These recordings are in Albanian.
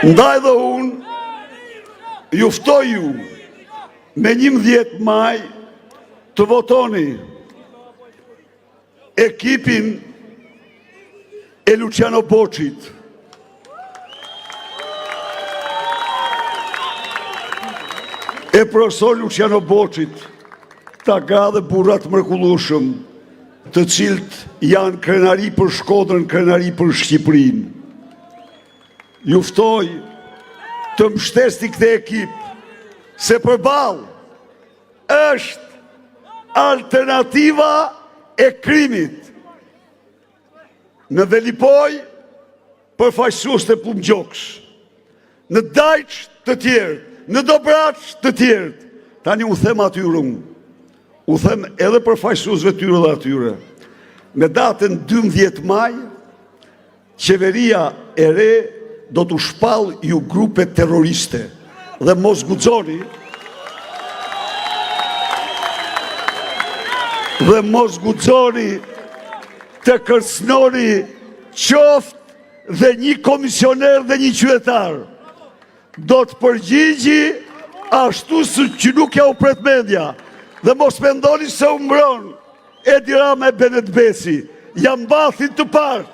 Ndaj dhe unë ju ftoj ju me 11 maj të votoni ekipin e Luciano Boçit. E profesor Luciano Boçit, këta gra dhe burra të mrekullueshëm, të cilët janë krenari për Shkodrën, krenari për Shqipërinë. Ju ftoj të mbështesni këtë ekip, se përballë është alternativa e krimit. Në Velipojë, përfaqësuesit e Pëllumb Gjokës, në Dajç të tjerë, në Dobraç të tjerë. Tani u them atyre unë, u them edhe përfaqësuesve të tyre dhe atyre. Në datën 12 maj, Qeveria e re do t'u shpallë ju grupe terroriste dhe mos guxoni dhe mos guxoni të kërcënoni qoftë dhe një komisioner dhe një qytetar. Do të përgjigjni ashtu siç nuk jua pret mendja dhe mos mendoni se u mbron Edi Rama e Benet Beci, ia mbathin të parët.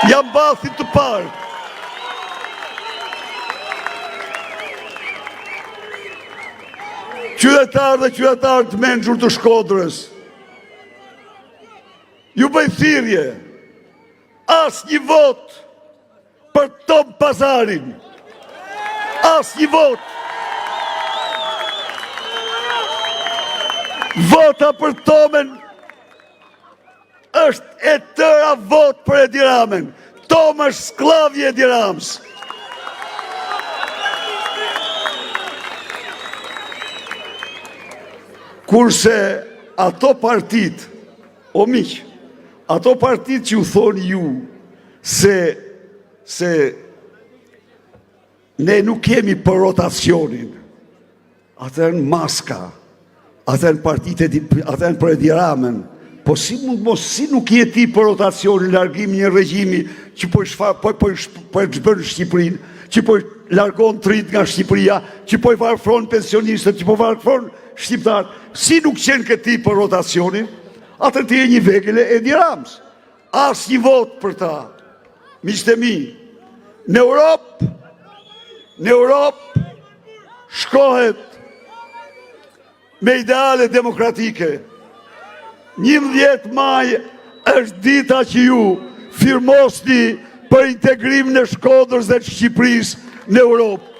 Ia mbathin të parët. Qytetarë dhe qytetare të mençur të Shkodrës, ju bëj thirrje, asnjë votë Për Tom Pazarin. Asnjë votë. Vota për Tomen është e tëra votë për Edi Ramën. Tom është skllav i Edi Ramës. Kurse ato partitë, o miq, ato partitë që ju thoni ju, Se, se ne nuk jemi për rotacionin, ato janë maska, ato janë partitë, ato janë për Edi Ramën, po si mund mos, si nuk je ti për rotacionin, largimin e një regjimi që po shfa, po, po, po e zhbën Shqipërinë, që po largon të rinjtë nga Shqipëria, që po i varfron pensionistët, që po varfron shqiptarët, si nuk qenke ti për rotacionin, atëherë ti je një vegël e Edi Ramës. Asnjë votë për ta. Miqtë e mi, në Europë, në Europë shkohet me ideale demokratike. 11 maj është dita që ju firmosni për integrimin e Shkodrës dhe të Shqipërisë në Europë.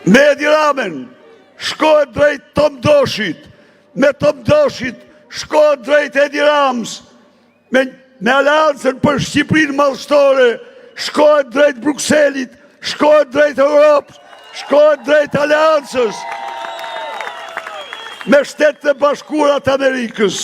Me Edi Ramën shkohet drejt Tom Doshit, me Tom Doshit shkohet drejt Edi Ramës, me, me Aleancën për Shqipërinë Madhështore shkohet drejt Brukselit, shkohet drejt Europës, shkohet drejt Aleancës me Shtetet e Bashkuara të Amerikës.